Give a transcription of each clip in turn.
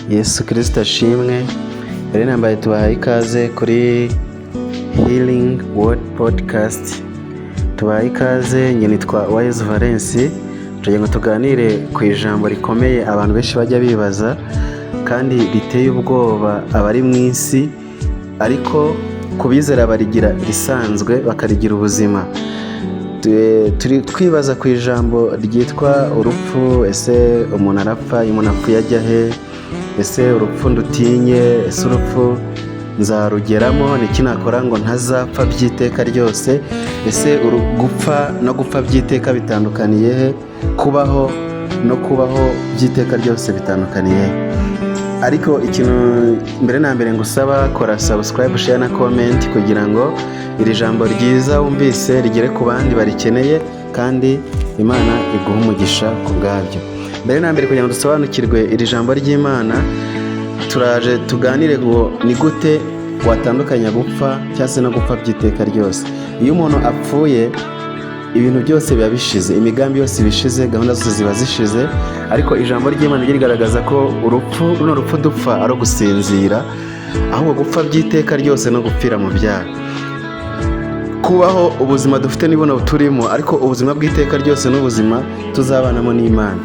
Yesu Kirisito ashimwe. Mbere na mbere tubahaye ikaze kuri Healing Word Podcast. Tubahaye ikaze, njye nitwa Wise Valence. Tugira ngo tuganire ku ijambo rikomeye abantu benshi bajya bibaza kandi riteye ubwoba abari mu isi, ariko ku bizera barigira risanzwe, bakarigira ubuzima. Turi twibaza ku ijambo ryitwa urupfu. Ese umuntu arapfa? Iyo umuntu apfuye ajya he? Ese urupfu ndutinye? Ese urupfu nzarugeramo? Ni iki nakora ngo ntazapfa by'iteka ryose? Ese gupfa no gupfa by'iteka bitandukaniye he? Kubaho no kubaho by'iteka ryose bitandukaniye he? Ariko ikintu mbere na mbere ngusaba, kora subscribe, share na comment kugira ngo iri jambo ryiza wumvise rigere ku bandi barikeneye, kandi Imana iguhe umugisha ku bwabyo. Mbere na mbere, kugira ngo dusobanukirwe iri jambo ry'Imana, turaje tuganire ngo ni gute watandukanya gupfa cyangwa se no gupfa by'iteka ryose. Iyo umuntu apfuye, ibintu byose biba bishize, imigambi yose iba ishize, gahunda zose ziba zishize. Ariko ijambo ry'Imana ryo rigaragaza ko urupfu, runo rupfu dupfa, ari ugusinzira, ahubwo gupfa by'iteka ryose no gupfira mu byaha. Kubaho, ubuzima dufite ni buno turimo, ariko ubuzima bw'iteka ryose n'ubuzima tuzabanamo n'Imana.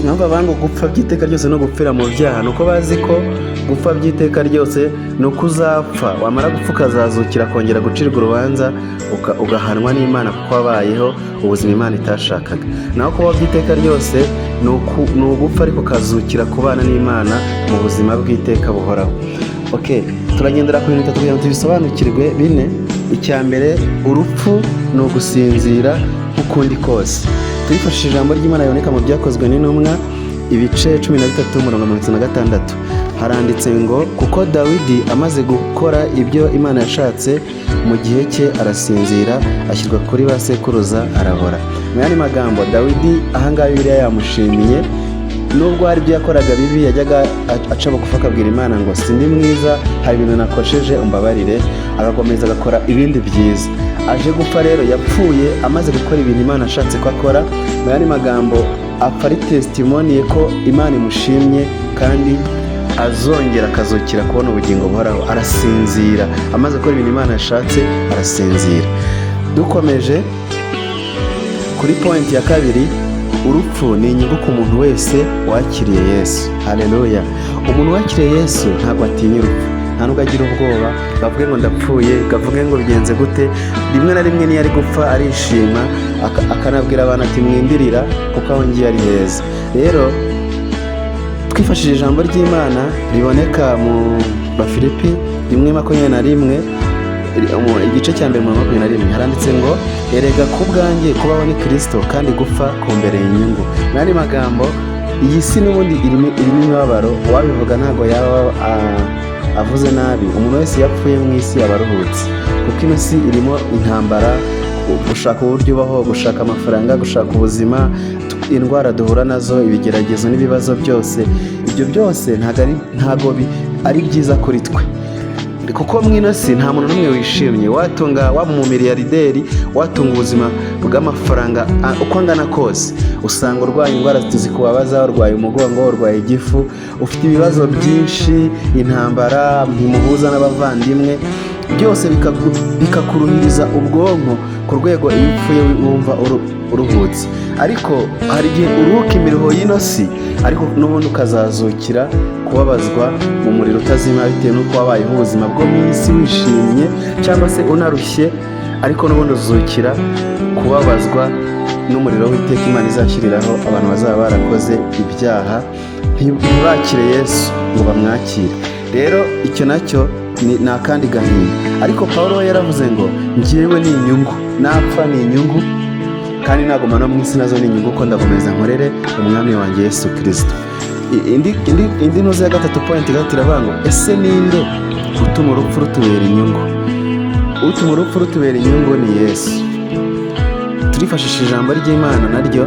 Impamvu bavuga ngo gupfa by'iteka ryose no gupfira mu byaha, ni uko bazi ko gupfa by'iteka ryose ni uko uzapfa, wamara gupfa ukazazukira kongera gucirwa urubanza, ugahanwa n'Imana kuko wabayeho ubuzima Imana itashakaga. Naho kubaho by'iteka ryose ni ugupfa ariko ukazukira kubana n'Imana mu buzima bw'iteka buhoraho. Okay, turagendera ku bintu bitatu kugira ngo tubisobanukirwe, bine. Icya mbere, urupfu ni ugusinzira nk'ukundi kose. Twifashishije ijambo ry'Imana riboneka mu Byakozwe n'Intumwa, ibice 13, umurongo 36. Haranditse ngo: "Kuko Dawidi amaze gukora ibyo Imana yashatse mu gihe cye, arasinzira, ashyirwa kuri ba sekuruza, arabora." Mu yandi magambo, Dawidi ahangaha Bibiliya yamushimiye. Nubwo hari ibyo yakoraga bibi, yajyaga aca bugufi akabwira Imana ngo: "Sindi mwiza, hari ibintu nakosheje, umbabarire." Agakomeza agakora ibindi byiza. Aje gupfa rero, yapfuye amaze gukora ibintu Imana ashatse ko akora. Mu yandi magambo, apfa ari testimony ko Imana imushimye kandi azongera akazukira kubona ubugingo buhoraho. Arasinzira amaze gukora ibintu Imana yashatse, arasinzira. Dukomeje kuri point ya kabiri, urupfu ni inyungu ku muntu wese wakiriye Yesu. Haleluya! Umuntu wakiriye Yesu ntabwo atinya urupfu, nta nubwo agira ubwoba bavuge ngo ndapfuye, bavuge ngo bigenze gute. Rimwe na rimwe niyo ari gupfa arishima, akanabwira abantu ati: "Mwindirira, kuko aho ngiye ari heza." Rero twifashishije ijambo ry'Imana riboneka mu Bafilipi 1:21, igice cya mbere, 21, haranditse ngo: "Erega ku bwanjye kubaho ni Kirisito, kandi gupfa kumbereye inyungu." Mu yandi magambo, iyi si n'ubundi irimo imibabaro. Uwabivuga ntabwo yaba avuze nabi. Umuntu wese yapfuye mu isi aba aruhutse, kuko ino si irimo intambara, gushaka uburyo ubaho, gushaka amafaranga, gushaka ubuzima, indwara duhura nazo, ibigeragezo n'ibibazo byose. Ibyo byose ntabwo ari byiza kuri twe, kuko mu ino si nta muntu n'umwe wishimye. Watunga, waba umumiliyarderi, watunga ubuzima bw'amafaranga uko angana kose, usanga urwaye indwara zikubabaza, urwaye umugongo, urwaye igifu, ufite ibibazo byinshi, intambara, ntimuhuza n'abavandimwe, byose bikakuruhiriza ubwonko ku rwego iyo upfuye wumva uruhutse. Ariko hari igihe uruhuka imiruho y'ino si, ariko n'ubundi ukazazukira kubabazwa mu muriro utazima, bitewe n'uko wabayeho ubuzima bwo mu isi wishimye cyangwa se unarushye, ariko n'ubundi uzukira kubabazwa n'umuriro w'iteka Imana izashyiriraho abantu bazaba barakoze ibyaha, ntibakire Yesu ngo bamwakire. Rero icyo nacyo ni akandi gahinda. Ariko Paul we yaravuze ngo: "Njyewe ni inyungu, napfa ni inyungu, kandi naguma no mu isi nazo ni inyungu, ko ndakomeza nkorere Umwami wanjye Yesu Kirisito." Indi ntuzo ya gatatu, point gatatu, iravuga ngo: ese ninde utuma urupfu rutubera inyungu? Utuma urupfu rutubera inyungu ni Yesu. Turifashisha ijambo ry'Imana naryo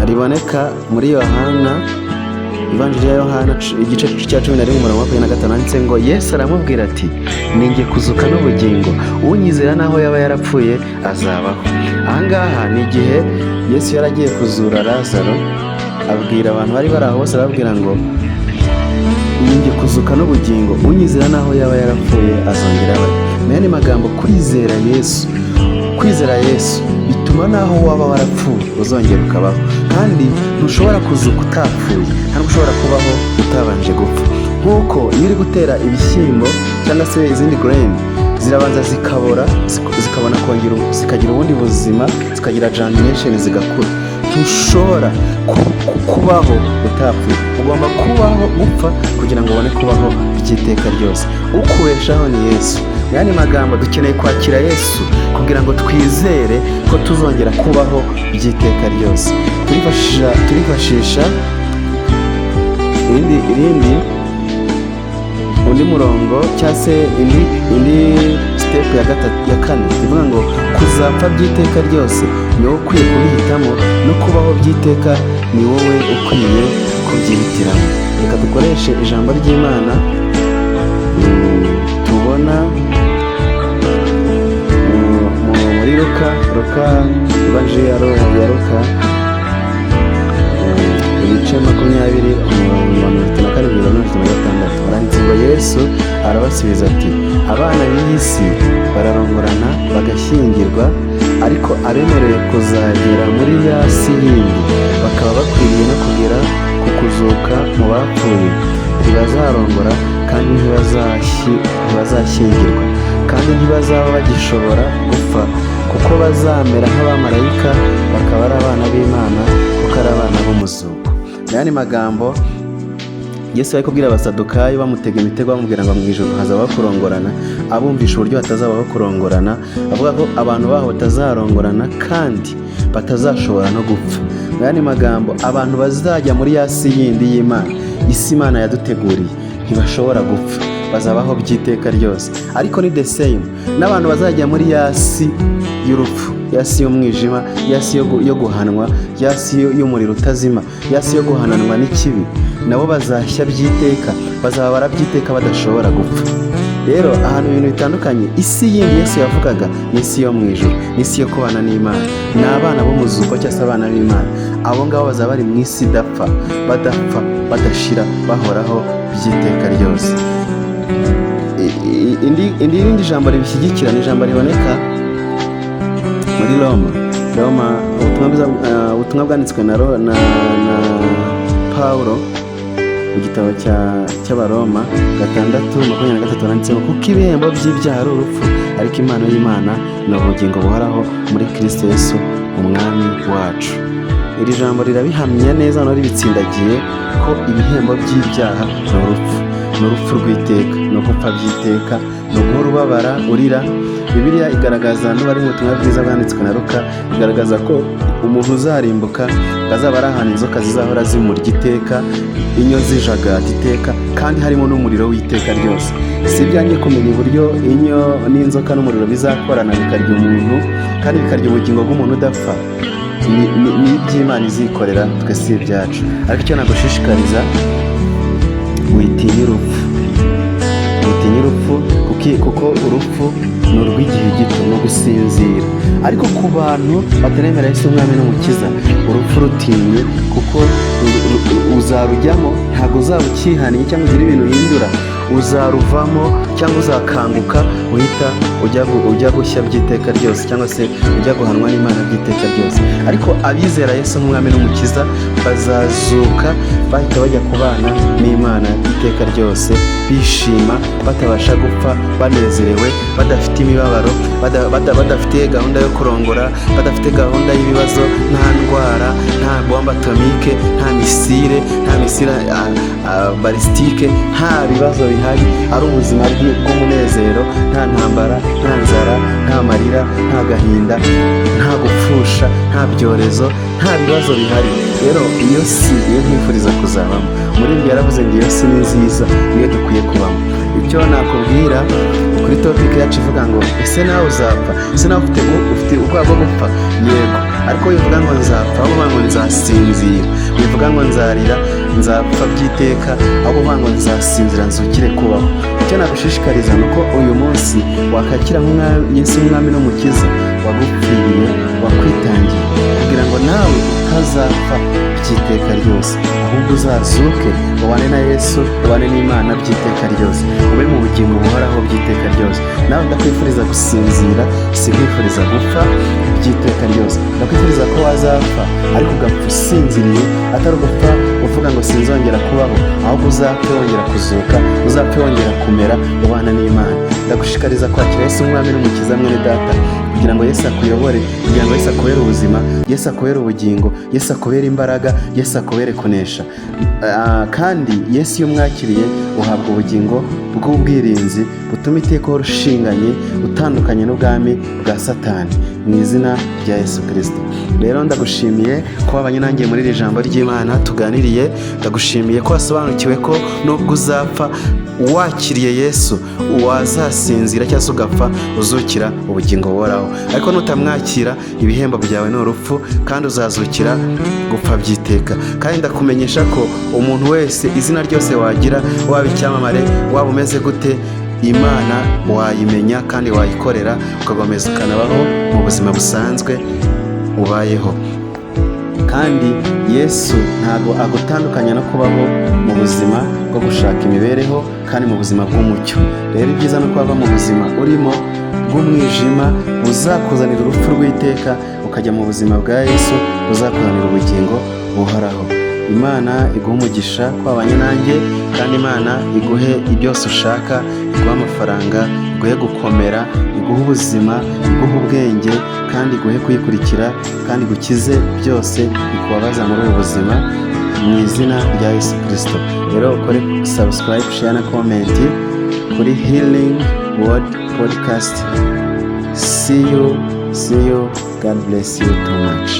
riboneka muri Yohana, Ivanjiri ya Yohana, igice cya 11, umurongo wa 25. Handitse ngo: "Yesu aramubwira ati: 'Ni njye kuzuka n'ubugingo, unyizera naho yaba yarapfuye azabaho.'" Ahangaha ni igihe Yesu yari agiye kuzura Lazaro. Abwira abantu bari bari aho bose, arababwira ngo: "Ninjye kuzuka n'ubugingo, unyizera naho yaba yarapfuye azongera abaho." Mu yandi magambo, kwizera Yesu bituma naho waba warapfuye uzongera ukabaho. Kandi ntushobora kuzuka utapfuye, ntabwo ushobora kubaho utabanje gupfa. Nk'uko iyo uri gutera ibishyimbo cyangwa se izindi grain, zirabanza zikabora, zikabona kongera zikagira ubundi buzima, zikagira germination, zigakura. Ntushobora kubaho utapfuye. Ugomba kubaho upfa kugira ngo ubone kubaho by'iteka ryose. Ukubeshaho ni Yesu. Mu yandi magambo, dukeneye kwakira Yesu kugira ngo twizere ko tuzongera kubaho by'iteka ryose. Turifashisha irindi undi murongo cyangwa se indi step ya gatatu, ya kane, ivuga ngo kuzapfa by'iteka ryose ni wowe ukwiye kubihitamo, no kubaho by'iteka ni wowe ukwiye kubyihitiramo. Reka dukoreshe ijambo ry'Imana tubona muri Luka, Ivanjiri ya Luka, ibice 20, umurongo wa 37 na 36. Haranditse ngo: "Yesu arabasubiza ati: 'Abana b'iyi si bararongorana bagashyingirwa, ariko abemerewe kuzagera muri ya si yindi, bakaba bakwiriye no kugera ku kuzuka mu bapfuye, ntibazarongora kandi ntibazashyingirwa, kandi ntibazaba bagishobora gupfa, kuko bazamera nk'abamarayika, bakaba ari abana b'Imana, kuko ari abana b'umuzuko.'" Mu yandi magambo, Yesu ari kubwira Abasadukayo bamutega imitego, bamubwira ngo mu ijuru hazabaho kurongorana, abumvisha uburyo hatazabaho kurongorana, avuga ko abantu baho batazarongorana kandi batazashobora no gupfa. Mu yandi magambo, abantu bazajya muri ya si yindi y'Imana, isi Imana yaduteguriye, ntibashobora gupfa, bazabaho by'iteka ryose. Ariko ni the same n'abantu bazajya muri ya si y'urupfu, ya si y'umwijima, ya si yo guhanwa, ya si y'umuriro utazima, ya si yo guhananwa n'ikibi, nabo bazashya by'iteka, bazababara by'iteka badashobora gupfa. Rero ahantu ibintu bitandukanye, isi yindi Yesu yavugaga ni isi yo mu ijuru, ni isi yo kubana n'Imana, ni abana b'umuzuko cyangwa se abana b'Imana. Abo ngabo bazaba bari mu isi idapfa, badapfa, badashira, bahoraho by'iteka ryose. Irindi jambo ribishyigikira ni ijambo riboneka muri Roma, ubutumwa bwiza, ubutumwa bwanditswe na Pawulo mu gitabo cy'Abaroma 6:23, handitseho: "Kuko ibihembo by'ibyaha ari urupfu, ariko impano y'Imana ni ubugingo buhoraho muri Kristo Yesu Umwami wacu." Iri jambo rirabihamya neza, noneho ribitsindagiye ko ibihembo by'ibyaha ni urupfu, ni urupfu rw'iteka, ni ugupfa by'iteka, ni uguhora ubabara urira. Bibiliya igaragaza, niba ari mu butumwa bwiza bwanditswe na Luka, igaragaza ko umuntu uzarimbuka azaba ari ahantu inzoka zizahora zimurya iteka, inyo zijagata iteka, kandi harimo n'umuriro w'iteka ryose. Si ibyanjye kumenya uburyo inyo n'inzoka n'umuriro bizakorana bikarya umuntu kandi bikarya ubugingo bw'umuntu udapfa. Ni iby'Imana izikorera, twe si ibyacu. Ariko icyo nagushishikariza, witinya urupfu, witinya urupfu, kuko urupfu ni urw'igihe gito, ni ugusinzira. Ariko ku bantu bataremera Yesu Umwami n'Umukiza, urupfu rutinye, kuko uzarujyamo ntabwo uzaba ukihaniye cyangwa ugire ibintu uhindura. Uzaruvamo cyangwa uzakanguka uhita ujya gushya by'iteka ryose, cyangwa se ujya guhanwa n'Imana by'iteka ryose. Ariko abizera Yesu nk'Umwami n'Umukiza bazazuka bahita bajya kubana n'Imana iteka ryose, bishima, batabasha gupfa, banezerewe, badafite imibabaro, badafite gahunda yo kurongora, badafite gahunda y'ibibazo, nta ndwara, nta bombe atomique, nta missile balistique, nta bibazo bihari, ari ubuzima bw'umunezero, nta ntambara, nta nzara, nta marira, nta gahinda, nta gupfusha, nta byorezo, nta bibazo bihari. Rero iyo si iyo nkwifuriza kuzabamo. Umuririmbyi yaravuze ngo iyo si ni nziza, niyo dukwiye kubamo. Icyo nakubwira kuri topic yacu ivuga ngo: "Ese nawe uzapfa? Ese nawe ufite ubwoba bwo gupfa?" Yego, ariko wivuga ngo nzapfa, ahubwo uvuga ngo nzasinzira. Wivuga ngo nzarira, nzapfa by'iteka, ahubwo uvuga ngo nzasinzira nzukire kubaho. Icyo nagushishikariza ni uko uyu munsi wakakira Yesu nk'Umwami n'Umukiza. Wagupfiriye, wakwitangiye kugira ngo nawe utazapfa by'iteka ryose, ahubwo uzazuke, ubane na Yesu, ubane n'Imana by'iteka ryose, ube mu bugingo buhoraho by'iteka ryose. Nawe ndakwifuriza gusinzira, sinkwifuriza gupfa by'iteka ryose. Ndakwifuriza ko wazapfa ariko ugapfa usinziriye, atari ugupfa uvuga ngo sinzongera kubaho, ahubwo uzapfe wongera kuzuka, uzapfe wongera kumera, ubana n'Imana. Ndagushishikariza kwakira Yesu umwami n'umukiza, mwene data, kugira ngo Yesu akuyobore, kugira ngo Yesu akubere ubuzima, Yesu akubere ubugingo, Yesu akubere imbaraga, Yesu akubere kunesha. Kandi Yesu iyo umwakiriye uhabwa ubugingo bw'ubwirinzi butuma iteka uhora ushinganye, utandukanye n'ubwami bwa Satani, mu izina rya Yesu Kirisito. Rero ndagushimiye ko wabanye nanjye muri iri jambo ry'Imana tuganiriye. Ndagushimiye ko wasobanukiwe ko nubwo uzapfa wakiriye Yesu, wazasinzira cyangwa se ugapfa, uzukira ubugingo buhoraho. Ariko nutamwakira, ibihembo byawe ni urupfu, kandi uzazukira gupfa by'iteka. Kandi ndakumenyesha ko umuntu wese, izina ryose wagira, waba icyamamare, waba umeze gute, Imana wayimenya kandi wayikorera, ugakomeza ukanabaho mu buzima busanzwe ubayeho. Kandi Yesu ntabwo agutandukanya no kubaho mu buzima bwo gushaka imibereho kandi mu buzima bw'umucyo. Rero ibyiza ni uko wava mu buzima urimo bw'umwijima buzakuzanira urupfu rw'iteka, ukajya mu buzima bwa Yesu buzakuzanira ubugingo buhoraho. Imana iguhe umugisha ko wabanye nanjye, kandi Imana iguhe byose ushaka, iguhe amafaranga, iguhe gukomera, iguhe ubuzima, iguhe ubwenge, kandi iguhe kuyikurikira, kandi igukize byose bikubabaza muri ubu buzima, mu izina rya Yesu Kirisito. Rero ukore subscribe, share na comment kuri Healing Word Podcast. See you, see you. God bless you too much.